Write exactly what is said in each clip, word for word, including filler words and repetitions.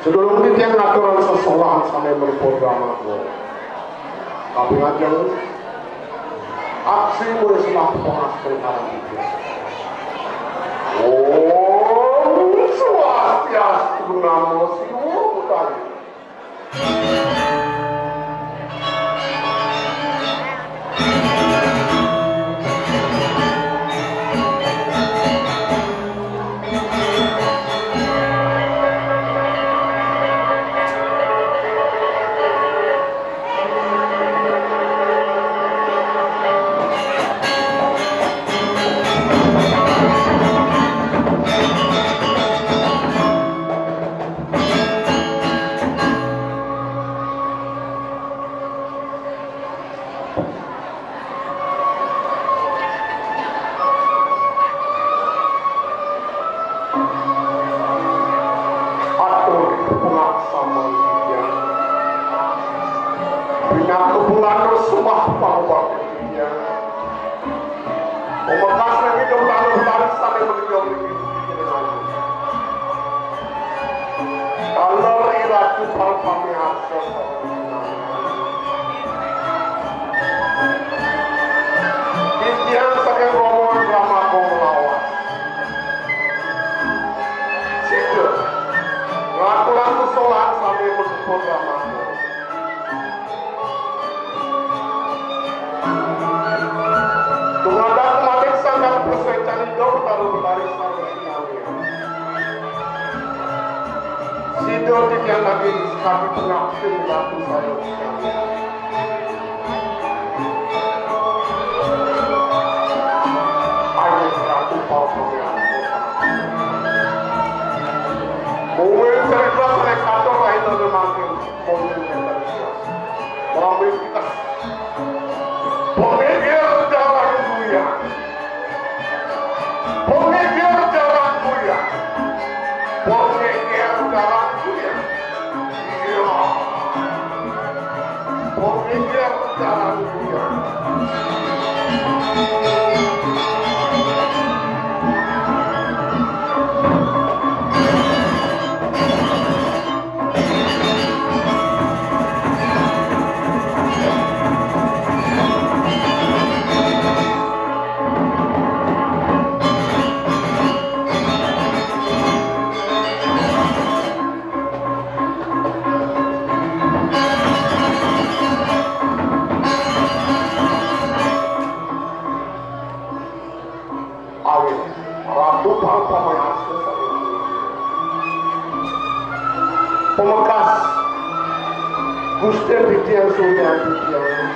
Sedulung titiang ngaturang sesolahan sané mlebur drama. Kaping ajeng, aksi mulih sembah pangastungkaran titiang. Om Swastiastu, Namo Siwa Buddhaya. Atur pengaksaman titiang. Pinaka bulan sembah pangubahan titiang. Pamekasna idup taluh lari sané menika mriki. Taler Ratu para pamiarsa. Titiang saking rombongan Rama Kong lawas. Sida ngaturang sesolahan sané mlebur drama. Dumadak malik sandang preswecan Ida Betara Betari sareng sinamian. Sida titiang daging sakadi pengabdin Ratu sareng sinamian. Ayo Ratu para pamiarsa. Mungguing cerita sané katur lain anu mangkin. Pemikir jalan kuya. Pemikir jalan kuya. Pemikir jalan kuya. Iya. Pemikir jalan kuya. Awit Ratu Bangsa Mayasa saking pamekas Gusti titiang Surya titiang.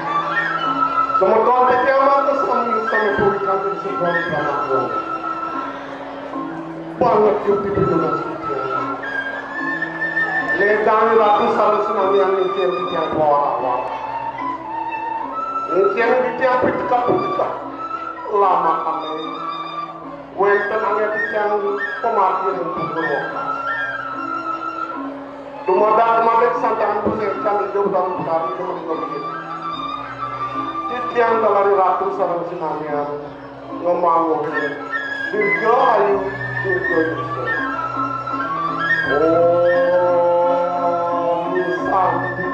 Semeton titiang mangke sami sami purikan ing sebuah drama. Banget yukti pinunas titiang. Ledang Ratu sareng sinamian titiang titiang wawarawan. Titiang titiang pitekap-pitekap. Lama kami. Wénten anggé titiang pamargi ring kubur wekas. Dumadak malik santangan pusir can idup dalam petari dumadak malik. Titiang dalari ratu sareng sinamian ngemawuhin dirga ayu dirga yuswa. Om Santi,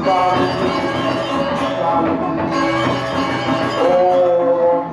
Santi, Santi. Om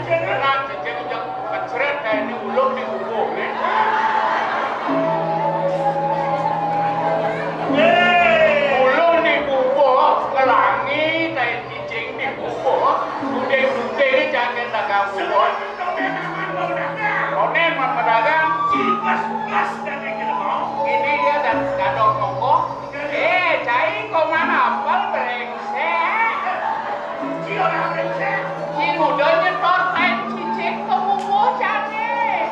Tenang, cicing, ujang kecret, kayak ini ulung di kubuh nih. Ulung di kubuh, ngelangi, kayak cicing di kubuh. Duding-duding, jangan dagang kubuh. Ronen mah pedagang. Ini ya, dan gadong monggo. Eh, cai, kok mana apel, brengsek? Cing udah nyetor tain cicing ke bubuh, cani.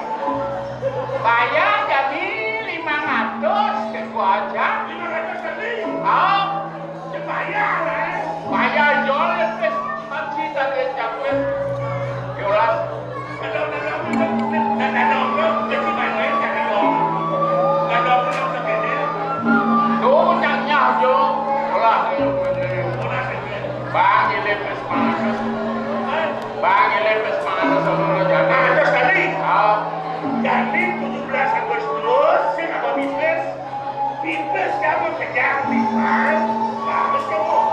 Bayar jadi lima ratus, ke gua aja. Lima ratus lebih? Oh. Ya bayar, eh. Bayar, jual, ya, pes. Kan kita dia capek. Yolas. Tuh, caknya aja. Olah, Bang, ini pes mana? Bang, ini pes mana? Sama lo jadi. Ada sekali. Ah. Jadi tujuh belas Agustus, sing apa bisnis? Pipis kamu kejar, Pipan. Kamu semua.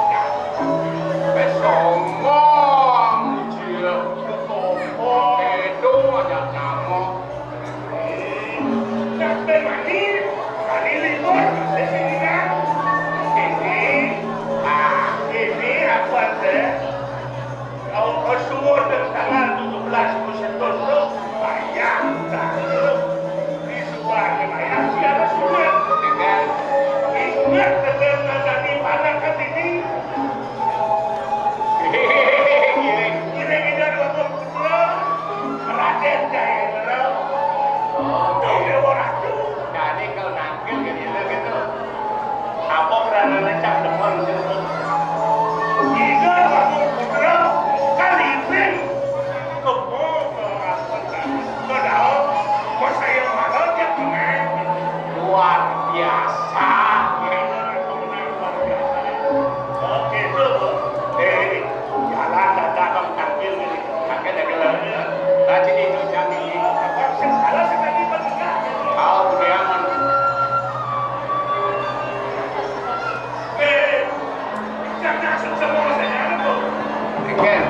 Besongong, Cil. Besongong. Itu aja nyamuk. Sampai mandi, hari libur, di sini kan. Ini, ah, ini apa teh? Kalau kesuwun dan tanggal tujuh belas Agustus tu, bayar tak tu. Di suara bayar, tiada suwun. Ingat dengan nadani pada kan ini. Kira-kira dua puluh putra, Raden Jaya Nero. Oh, Dewa Ratu. Jadi kalau nangkil gitu, gitu. Apa kerana lecak depan situ? Tiga bangun putra, kan izin. Kebo, kebo, kebo. Padahal, pas saya marah, dia kena. Luar biasa. Luar biasa. Oke, tuh. Eh, jalan datang tampil gini. Pakai dagelan. Rajin itu, Jami. Salah sekali, Pak. Kau udah aman. Eh, jangan asal sama saya, tuh. Again.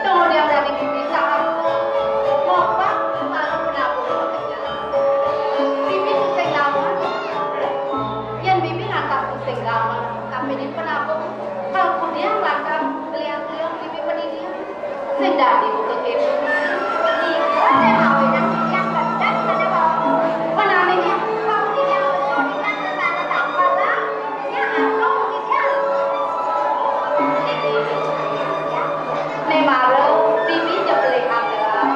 Kemudian dari bibi saat mopak lalu penabur bekerja. Bibi pusing lawan. Yang bibi lantas pusing lawan. Tapi di penabur, kalau dia lantas geliat-geliat bibi pendidian. Sing dadi buka kepo. Iko sing mawe nang titiang gedeng pada bawah. Menawi yen wong titiang betul titiang tetangga tambah lah. Nya agung titiang. Ning mara bibi jebule anggelan.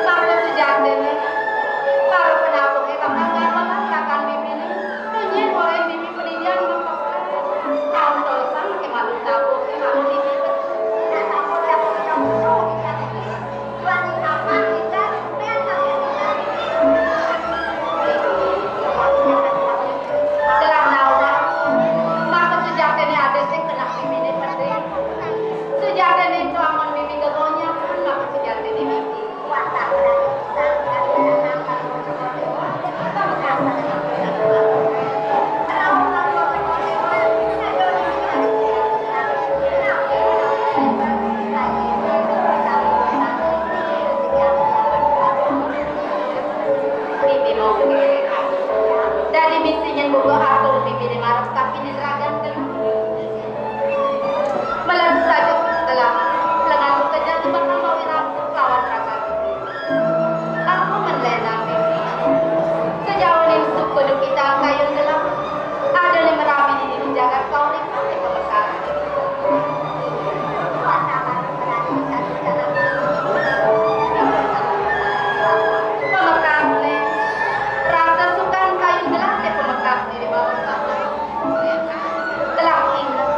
Maka sejatine para penabuhe bakal ngamelan kakan bibine. Nyen oleh bibi pendidian mepek. Taun telusan ke malu tabuh ke malu bibi. Nah, tabuh tabuh kita musuh kita. Tuan apa kita? Telah nawa, maka sejatine ada sing kena bibine mesti. Sejatine itu amun bibi gegonyakan, maka sejatine bibi. Bibi mongke. Dadi misi nyen buka atur bibi di marep tapi di seragan. Melaku saja telah lengan bekerja sebab nama wiratu lawan rakan. Aku menlena bibi. Sejauh ini suku duki tangkayun gelap. Ada lima rabi di diri jagat kau nikmati pemekaran. Pemekasne, rasa sukan kayu gelah te pemekasne di bawah sana. Gelah inget,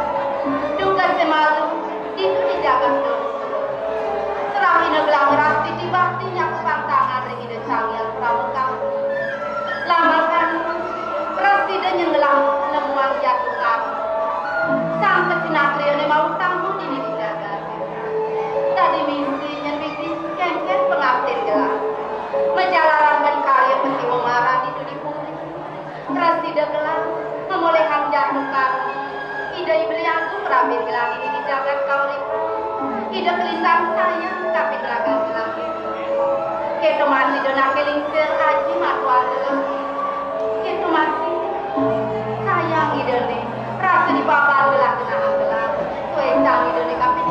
duka semalu, itu di jagat dosa. Serah ina gelah ngerasti dibakti nyakupan tangan ring Ida Sang Hyang Pramekar. Lambakan, prasida nyenggelam nemuang jatuh karma. Sang kesinatriane mau tamu dini di jagat. Dadi misi nyen bibi kengken pengabdin gelah. Majalaran ban karya peti memaran itu di puri. Prasida gelah, ngemolehang jatuh karma. Ida I Beli Agung ngrambin gelah dini di jagat kauripan. Ida kelindan sayang, tapi geragan gelah. Keto masih donake lingsir aji matuan gelah. Keto masih sayang Ida ne. Di papan gelang-gelangan gelang. Tuh, yang canggih dari kami.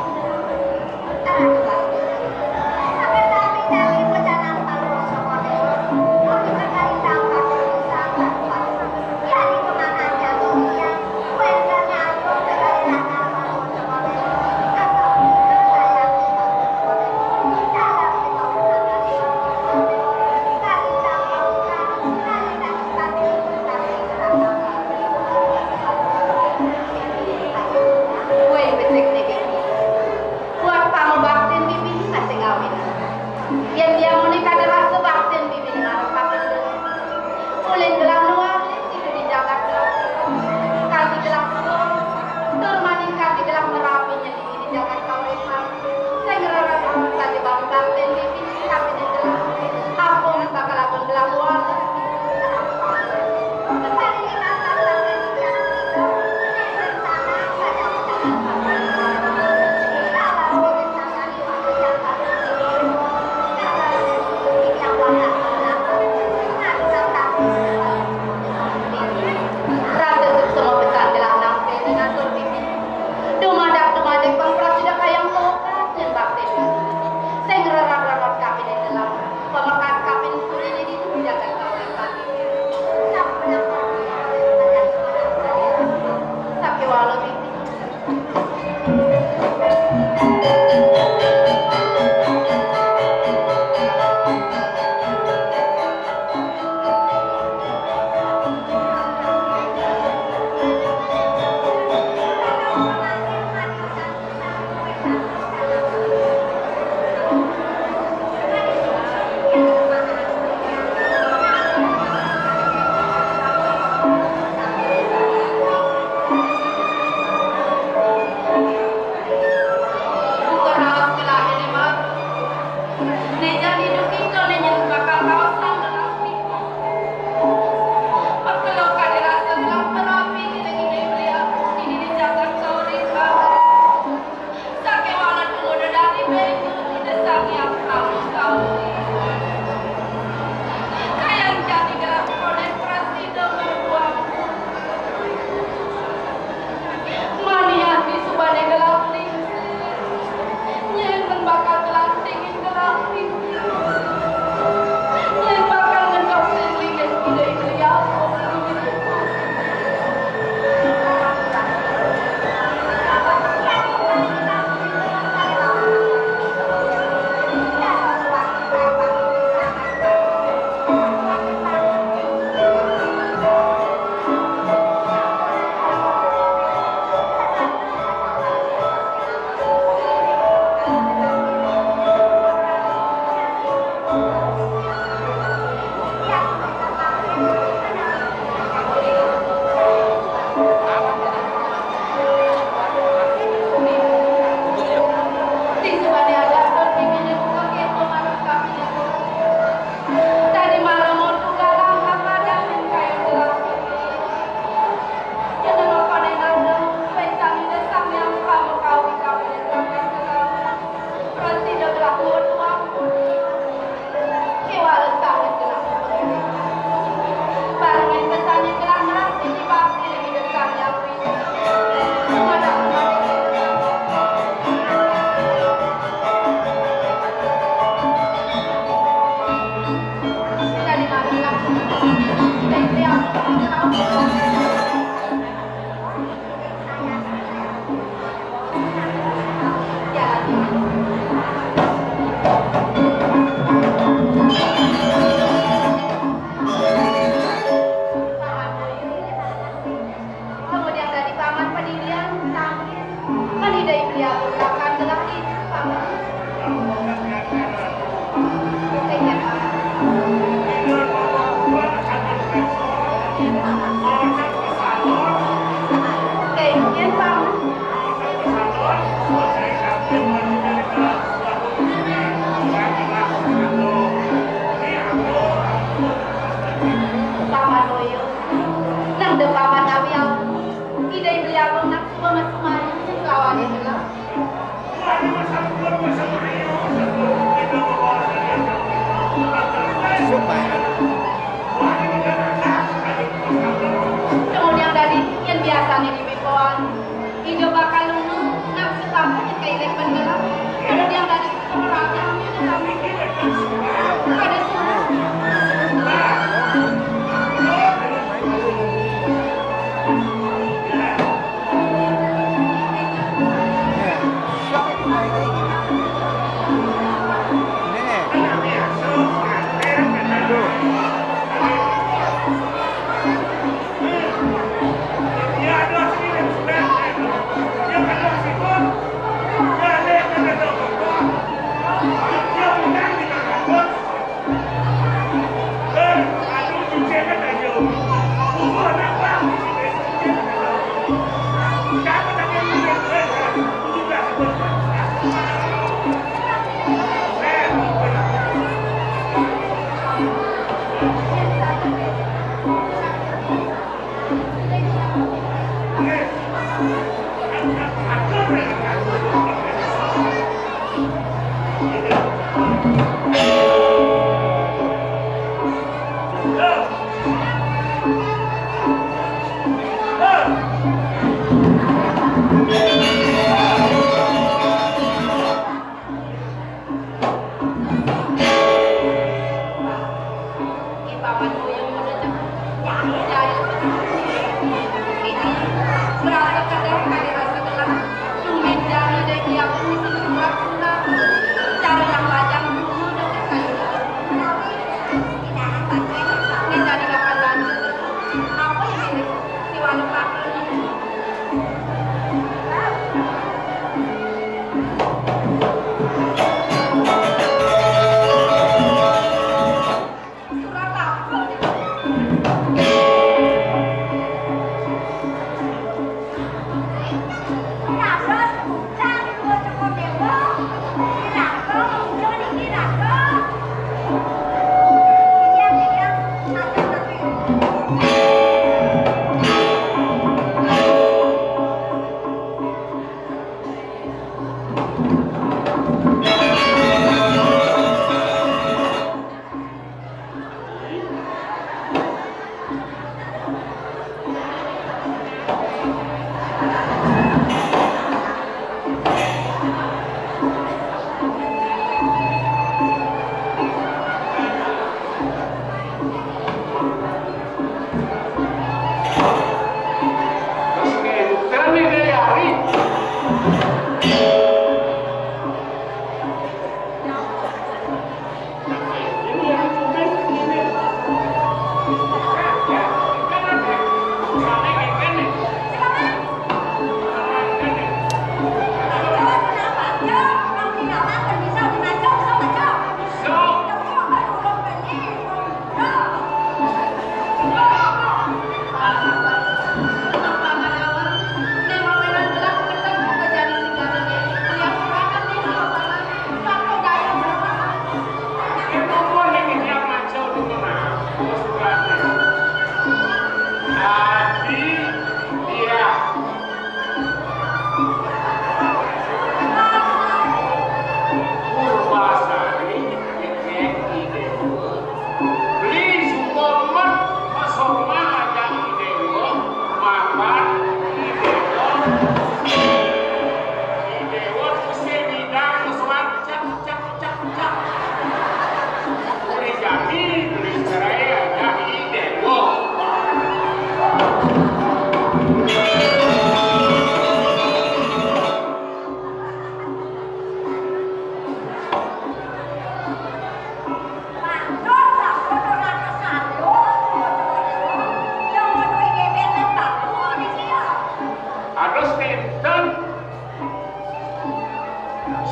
Dan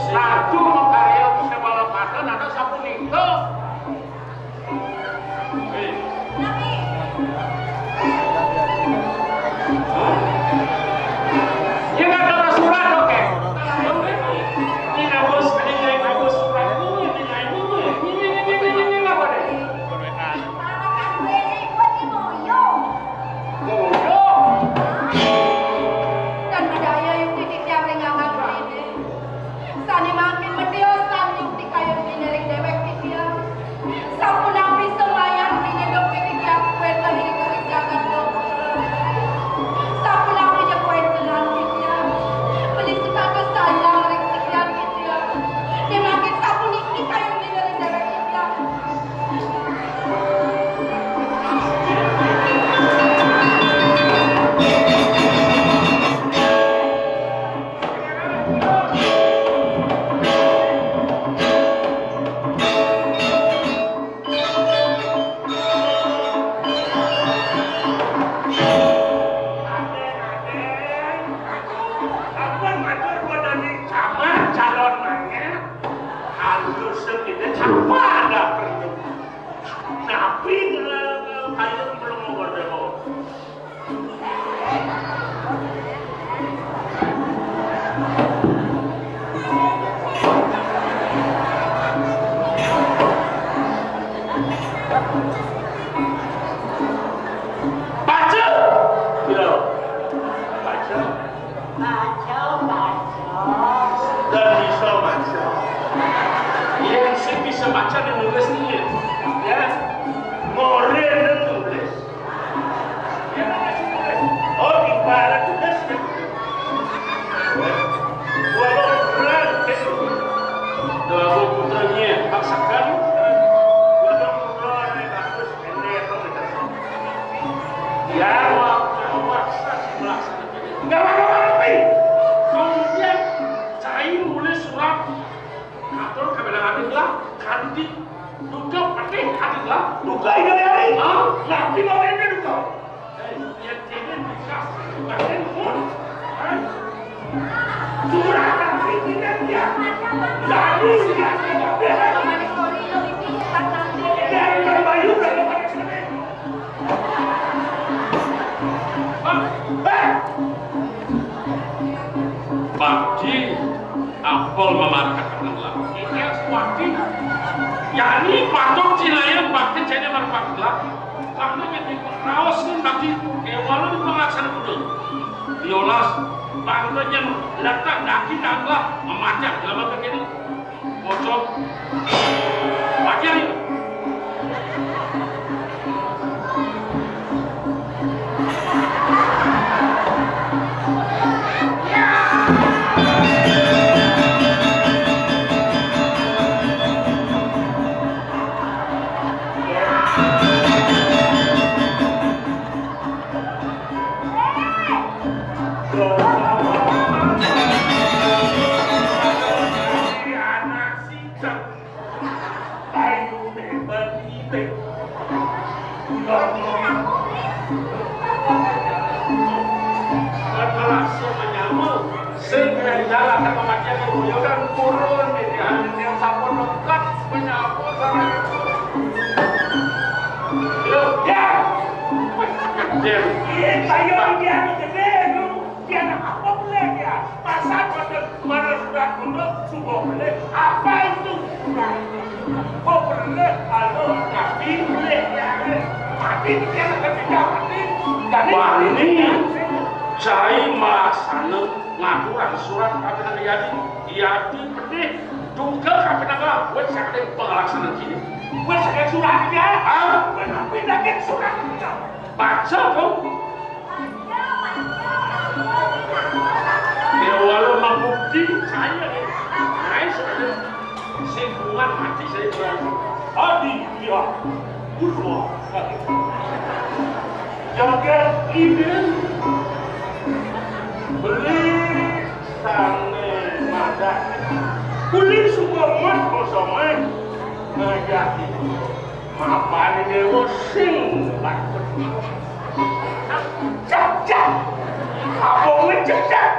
satu makarya bisa balapaken ada sapunika. Hah? Ya nggak ada surat, oke. Ini bagus, ini bagus surat. Ini, ini, ini, ini, ini, ini, ini, ini, apa deh? Moyo. Dan madaya yukti titiang ring angga gedene. Sane mangkin medhiosan yukti kayun dene ring dewek titiang. Sapunapi semayan pineduk titiang wenten ring jagat loka. Sapunapi nyekuentenan titiang. Beli setata sayang ring titiang titiang. Yen mangkin sapuniki kayun dene ring dewek titiang. Ampun matur, Pak Doni, Camat calon mangga. Halus kita camat ada perlu. Napi, eh, kayu belum mau bertemu. Baca. Pira? Baca. Baca, baca. Dan bisa baca. Yang sing bisa baca dan nulis ini, ya. Ngorin dan nulis. Oh, ibarat tugas ya. Walau berat, walau putranya paksakan, walau putranya bagus, ini apa kita? Ya, waktu paksa sih melaksanakan. Enggak apa-apa, tapi kemudian saya nulis surat ngatur kebenaran adalah kanti duga pedih adalah duga ini hari. Hah? Nabi mau ini duga. Pak Ji, apel memarkakan Allah. Ini yang kuatin. Yani patok cinayan bakti cene marpakla. Karena yang diraos kan tadi, eh, walau di pengasan kudu. Diolas, bangga yang letak daki tangga memacak dalam begini. Bocor. Bagian ini. Sing dari dalam kata mati yang mulia kan turun di hati yang sampun lengkap menyapa sama itu. Yo, ya. Kecil. Iya, saya dia gede lu. Dia anak apa boleh ya? Masa kode mana sudah dulu sudah boleh? Apa itu? Kok boleh? Kalau nabi boleh ya? Mati dia anak ketiga mati. Jadi wah, ini saya melaksanakan ngaturan surat kata Yadi. Yadi pedih. Duga kapenaga, wis sakit pengelaksanan gini. Wis sakit suratnya. Ah, wis pindahin surat. Baca dong. Ya walau membukti saya nih. Saya sudah singgungan mati saya berani. Adi, iya. Dua. Jagat ini beli sane madak. Kulit semua emas kosongan ngajak itu. Mapane dewa sing bakti. Cak, cak. Apa ngecek, cak?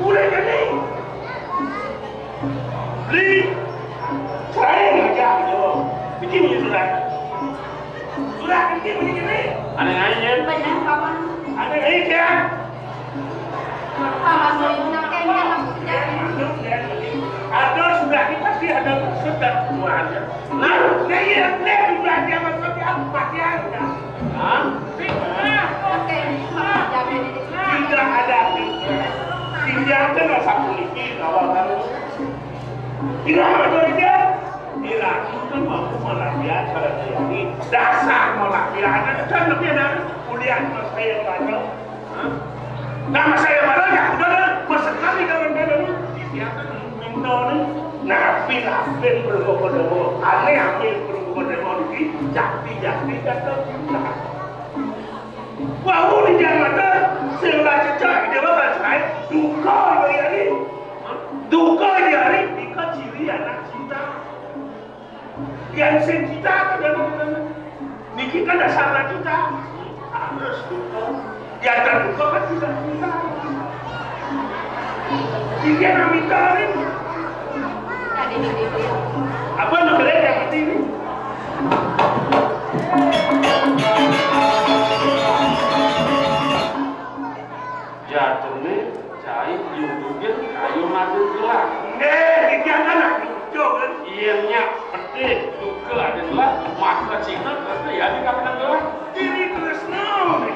Udah jadi. Beli. Saya ngajak yo. Bikin ini surat. Surat ini begini. Aneh aja. Benar, Paman. Aneh aja. Paman mau itu nak kayaknya aku kerjain. Ada sudah ini pasti ada sudah semuanya. Nah, nah iya, dia sudah dia masuk di apa dia sudah. Hah? Oke, Paman jamin ini. Tidak ada fitnah. Tidak ada rasa politik awal kamu. Tidak ada kerja. Tidak itu mampu melatih cara ini. Dasar melatih anak kan lebih dari kuliah mas saya baca. Hah? Nama saya baca ya udah dah. Masa kali dalam dalam ini. Tidak ada minta nih. Nah, pil apin berkokok demo. Aneh apin berkokok demo di jati jati jatuh. Nah. Wau di Jakarta, sing ora cecak, dia bakal saya duka dari hari. Duka dari hari, nika ciri anak cinta. Yang sing cinta itu dari mana? Niki kan dasar anak cinta. Harus duka. Ya, dan duka kan tidak cinta. Iki nang mitarin. Apa nang geledek ati ini? Jatuhnya cai nyudukin kayu mati gelas. Eh, iki kan anak lucu kan? Iya, nyak, pedih juga ada gelas. Masa Cina, terus ya di kapitan gelas. Ini terus no, nih.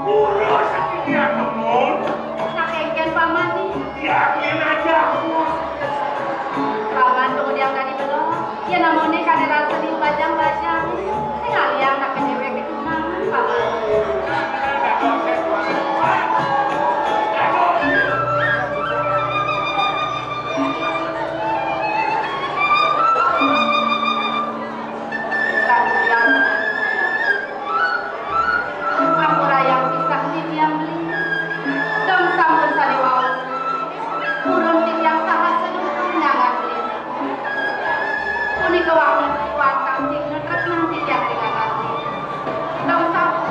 Urus sakitnya temun. Nak kengken paman nih. Yakin aja. Paman tuh yang tadi belum. Ya namanya kadang rasa di bajang-bajang. Sekalian nak cewek itu paman. Ampura yang pisah titiang beli. Dong sampun saliwau. Purun titiang sahat sedulur nyangan beli. Punika waktu kuat kanti nutret nang titiang ringan ati. Dong sampun.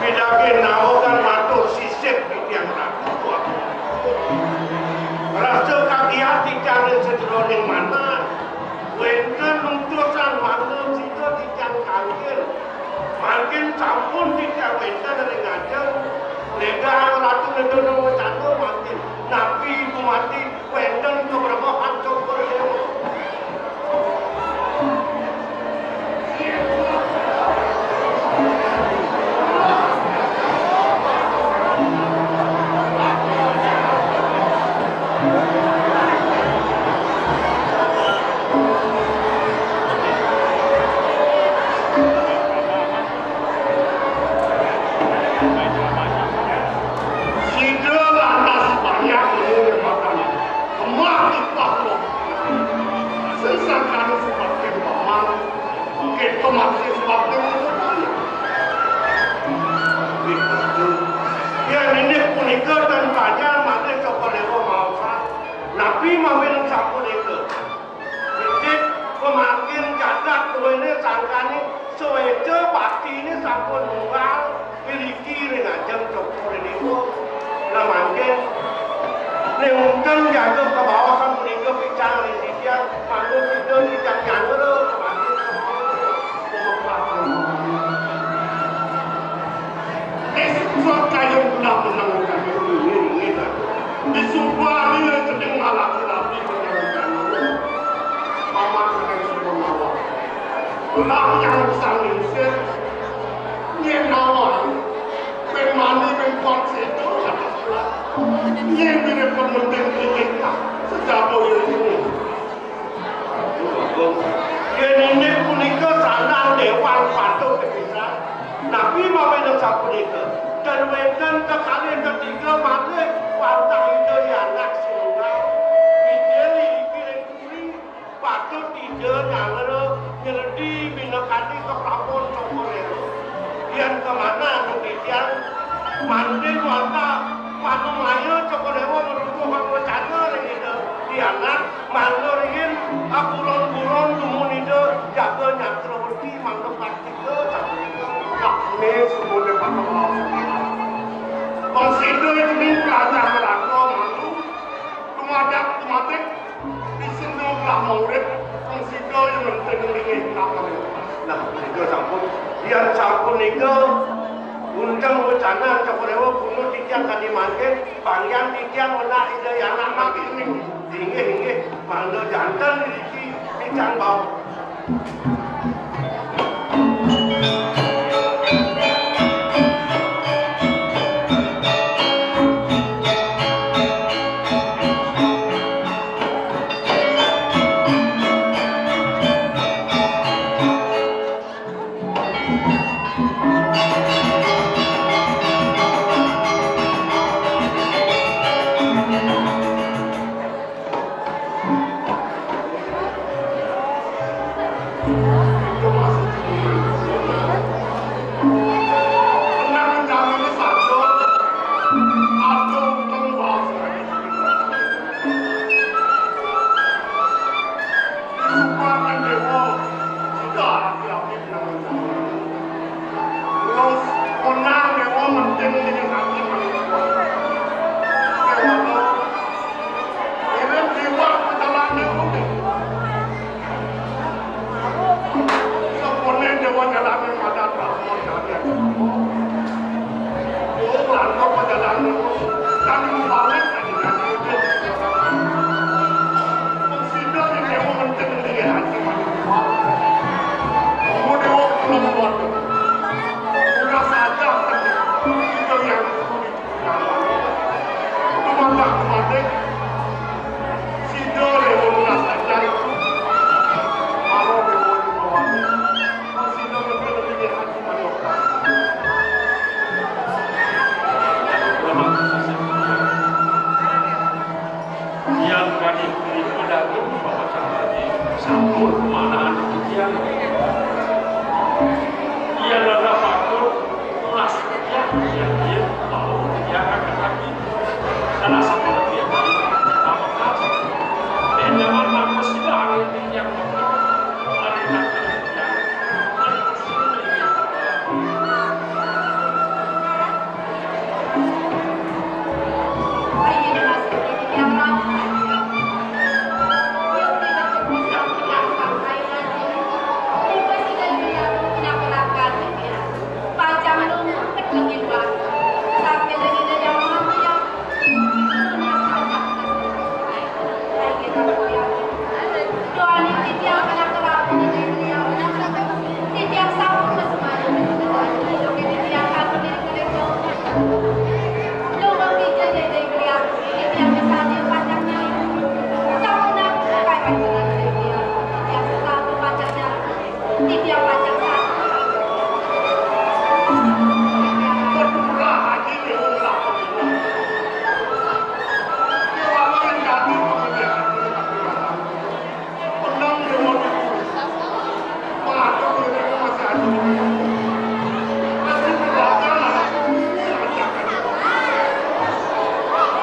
Daging nawegan matur sisip titiang Ratu. Rasa kagiat titiang ing sajeroning manah. Wénten utusan mangda sida titiang kanggil. Mangkin sampun titiang wénten ring ajeng. Ledang Ratu Nedona wacana mangkin. Napi gumati wénten kabrebehan Cokor Déwa. Sida lantas banyak menyuruh makan. Kemah ipah lo. Sesangkan sebabnya paman. Kita masih sebabnya menyuruh. Yén indik punika tan panjang malih Cokor Déwa maosang. Napi mawinan sapunika? Indik pamangkin jagat duéné sangkané suéca baktiné sampun nunggal iriki ring ajeng Cokor Déwa. Nah, mangkin nénten jaga kabaosan punika picang ring titiang, mangda sida titiang nyangra pamangkin Cokor Déwa. Ésuk kayun punah menang kami ini, ini, dah. Disumpah dia cening malaki rapi menang kami. Paman kami semua nawa. Pulang yang sang lingsir. Nyén nawa. Pemani pembuat situ, kata pulang. Nyén bini pementing dikit, sejabo ini. Yén indik punika sandang déwan patut kapisan. Napi mawinan sapunika? Tan wénten kekalih ketiga malih wantah Ida Hyang Anak Sinunggal. Ida iriki ring puri, patut Ida nyangra nyeledi minakadi kaprabon Cokor Déwa. Yén kamanah antuk titiang, mangkin wantah manumaya Cokor Déwa ngrupuhang wacana ring Ida Hyang Anak. Mangda ringin, aburon-buron dumun Ida jaga nyakrawati mangda praktika sapunika. Lakshmi sumune panemau. Bang sida ing pelajar neraka malu, dumadak dumadik, di sini telah maurit, bang sida yang menteri ngelingin nama. Nah, nika sampun. Biar sampun nika, unteng wacana Cokor Déwa bunuh titiang kadi mangkin, panggian titiang menak Ida Hyang Anak mangkin. Inggih, inggih, mangda janten niki picang bau. Terus, punah dewa menting dengan hati manusia. Dewa, ini jiwa perjalanan unik. Sepune dewa jalan yang ada Brahma, jalan yang Oh, Brahma perjalanan unik. Kami balik lagi dari itu. Sida di dewa menting dengan hati manusia. Kamu dewa belum buat. Udah saja, itu yang Tumadak-tumadik, sida dewa nunas ajar, para dewa di bawah, sida lebih-lebih di hati manusia.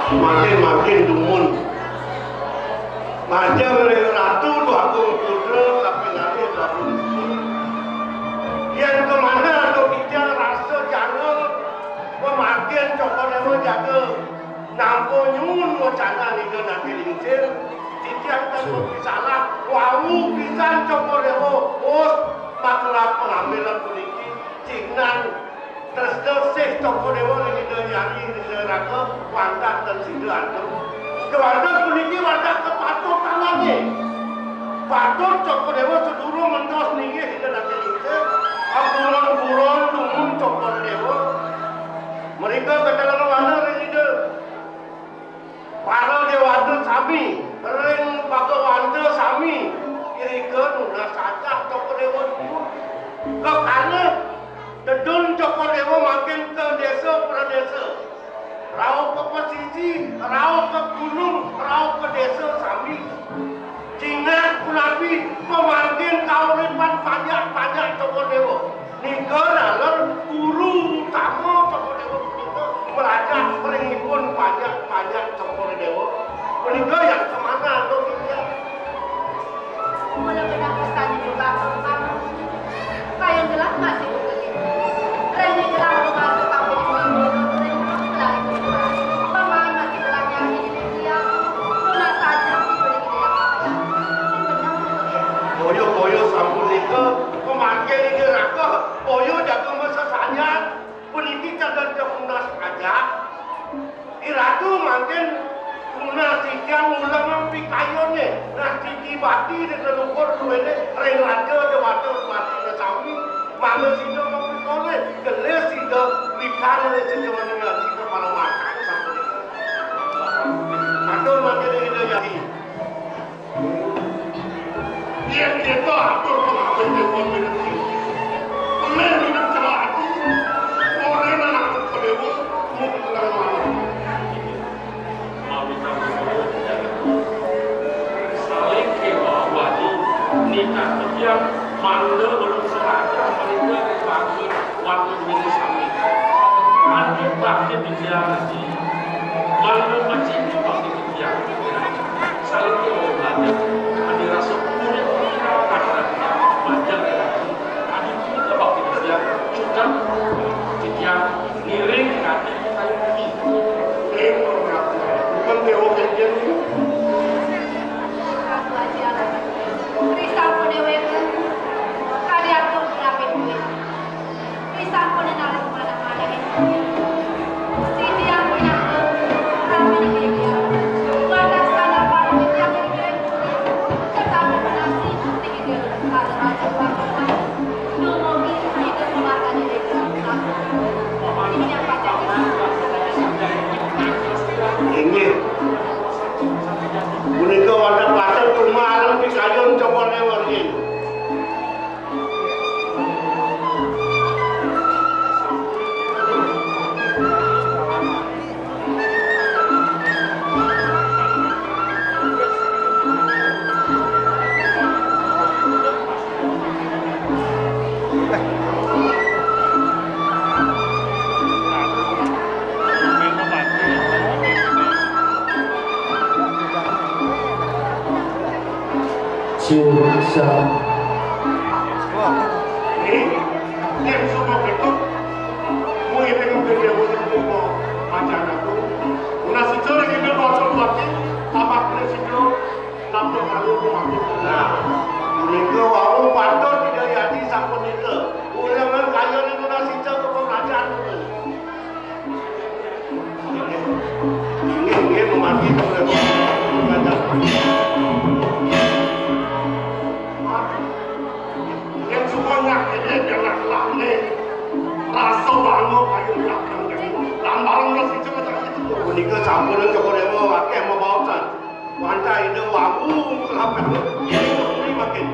Makin-makin dumun. Majeng ring Ratu Déwagung Putra kaping kalih Prabu Déwa. Yén kamanah antuk titiang rasa jangel, pamargin Cokor Déwa jaga. Nampa nyuwun wecanan Ida Naté Lingsir, titiang tan mapisalah, wau pisan Cokor Déwa, us makrab pangambilan puniki, cingnan tresna sih Cokor Déwa ring Ida Hyang Widhi Raka, wantah tan sida atur. Kewanten puniki wantah kapatutanané. Patut Cokor Déwa sadurung ngentos ninggih Ida Naté Lingsir, aburon-buron dumun Cokor Déwa. Mrika katelang wala ring Ida. Para déwata sami, ring Bhagawanta sami, irika nunas ajah Cokor Déwa dumun. Kekalih tedun Cokor Déwa mangkin ka désa pradésa. Rauh ka pasisi, rauh ka gunung, rauh ka désa sami. Cingat punapi pamargin kauripan panjak-panjak Cokor Déwa. Nika naler guru utama Cokor Déwa punika, mlajah ring ipun panjak-panjak Cokor Déwa. Punika yang kamanah, Dok Widya. Mula benar pesan ibu bapak kamu. Kayun jelas masih bukti. Rene jelas rumah tetap di rumah. Rene jelas rumah. Pemain masih jelas yang ini dia. Tuna saja diberi dia. Boyo-boyo sampun nika, pemangkin ini raka, boyo jaga masa sanyat. Puniki kadang tunas ajak. Iratu mangkin tunas titiang ulengang pikayunné. Nah, titi bati ring leluhur duéné ring raja déwata batiné sami. Mangda sida mapikayun, gelis sida wikan ring sida weneng ati kepala makan sapunika. Matur mangkin Ida Hyang. Yén kita atur pengabdian minangka, pelih minangka celaka ati, ora nang aku pedéwa, mung tenang malam. Mawita saling kéwala wani, nitah titiang mangda ulun seraja, mangda ring bangsa, wani duwéné sami. Adi bakti titiang ati, mangda macinta bakti titiang. Saling kita belajar, adi rasa urip kita, kadang kita belajar dari itu. Adi kita bakti kerja, sudah titiang ngiring kati kita ini. Bukan dewa kajian ini. Risau pun dewa itu, kadi aku berapa duit. Pisampun narik manah-manah. Sidi ampun ampun, rama niki dia. Wadah sana paru niki yang ngiring. Tetapi penasi niki dia. Kalau aja paru. Nunggu ngiring niki keluarganya dia. Ini yang pacar. Inggih. Punika wonten patut tumareng pikayun Cokor Déwa nggih. Siun sa. Ini, yang semua betul. Mau ini mungkin dia boleh mau aja aku. Nah, secara kita baca lagi, apa kena situ, tanpa malu memakai. Nah, mereka wau patut tidak jadi sampun itu. Ulangan kaya ni guna situ ke pengajar tu. Inggih, inggih, memakai tu. Yang suka nyakitin jangan lama. Rasa bangun kayu belakang. Lambaran rasa cepat itu. Punika sampun Cokor Déwa akeh mabaosan. Wantah Ida wau kelapet. Ini makin.